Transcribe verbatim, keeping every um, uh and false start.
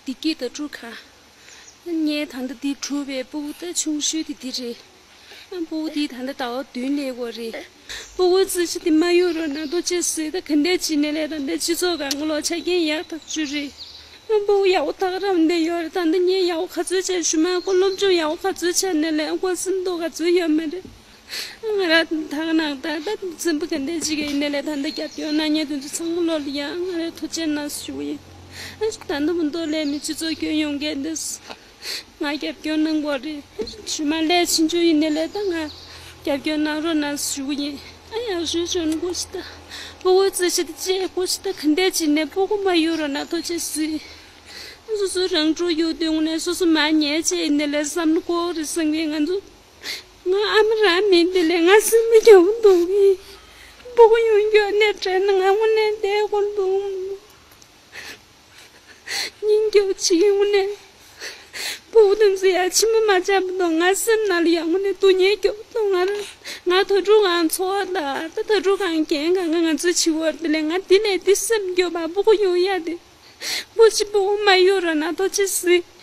བདེ་སྐྱིད་དང་སྤྲོ་ག་ངས་ད་ལྟ་འདི་གྲུབ་པའི་སྤུ་གུ་ད་ཆུང་ཤོས་དེ་འདི་རེད། ཨ། སྤུ་གུ་འདི་ད་ལྟ་ཟླ་བ་བདུན་སླེབས་ཡོད་རེད། སྤུ་གུའི་རྩིས་གཞི་འདི་མ་གཡུག་རོགས་གནང་། ཐུགས་རྗེ་ཆེ། ད་ག་འདྲས་བྱས་ནས་ལས་ད་ལྟ་སྤྱི་ཚོགས་སྒང་གི་ལོ་ཆ་རྐྱེན་ཡག་ཐག་ཆོད་རེད། ཨ། སྤུ་གུ་ཡག་པོ་ད་ག་རང་བསྡད་ཡོད་རེད། ད་ལྟ་ངས་ཡག་པོ་ག་ཚོད་བྱས་ཞུ་མ། ཁོ་སློབ་སྦྱོང་ཡག་པོ་ག་ཚོད་བྱས་ནས་ལས། ཨ། ཁོ་སེམས་ཐོག་ག་ཚོད་ཡོད་མ་རེད། ང་རང་ད་ག་ནང་ད་ད་འཛིན་པ་ག་འདྲས་ཅིག་ཡིན་ནའི་ལས་ད་ལྟ་རྒྱབ་སྐྱོར་གནང་མཁན་དེ་ཚོ་ཚང་མ་ལོ་ལ་ཡང་ང་རང་ཐུགས་རྗེ་གནང་ཞུ་གི་ཡིན། ཨ། ད་ལྟ་མི་འདུག་ལས་མི་སྤྱི་ཚོགས་སྐྱོན་ཡོང་མཁན་དེ་ང་རྒྱབ་སྐྱོར་གནང་དགོས་རེད། ཞུ་མ་ལས་ཕྱིན་ཆོག་ཡིན་ནའི་ལས་ད་ང་རྒྱབ་སྐྱོར་གནང་རོགས་གནང་ཞུ་གི་ཡིན། ཨ། ཡག་ཤོས་བྱུང་ན་ཁོ་ཅི་ད་སྤུ་གུའི་རྩིས་གཞི་དེ་བཅད། ཁོ་ཅི་ད་ག་འདྲས་བྱས་ནས་སྤུ་གུ་མ་གཡུག་རོགས་གནང་། ཐུགས་རྗེ་ཆེ། སོ་སོ་རང་གྲོགས་ཡོད་དུས་དངོས་གནས་སོ་སོ་མར་ཉལ་བྱས་ཡིན་ནའི་ལས་བསམ་བློ་འཁོར་རེད་བསམ་གི། ང་ཚོ་ང་ཨ་མ་རང་མིན་དེ་ལས་ང་སེམས་མི་སྐྱོ་པོ་འདུག་གི། སྤུ་གུ་ཡོང་རྒྱུ་གནས་དྲན་ན་ང་དངོས་གནས་བདེ་པོ་འདུག་སྙིང་སྐྱོ་བྱེད་ཀྱི་དངོས་གནས། སྤུ་གུ་དེ་ཚོ་ཡང་ཕྱི་མ་མ་ཆགས་པ་དང་ང་སེམས་ནང་ལ་ཡང་དངོས་གནས་སྡུག་བསྔལ་སྐྱོ་པོ་འདུག་ང་རང་ང་དྭ་ཕྲུག་གང་འཚོ་བ་ལ་ད་དྭ་ཕྲུག་གང་རྒན་གང་ག་ང་ཚོའི་བྱེད་པ་དེ་ལས་ང་དེ་ལས་དེ་སེམས་སྐྱོ་པ། སྤུ་གུ་ཡོང་ཡ་དེ། སྤུ་གུ་ཅིག་སྤུ་གུ་མ་གཡུག་རོགས་གནང་། ཐུགས་རྗེ་ཆེ།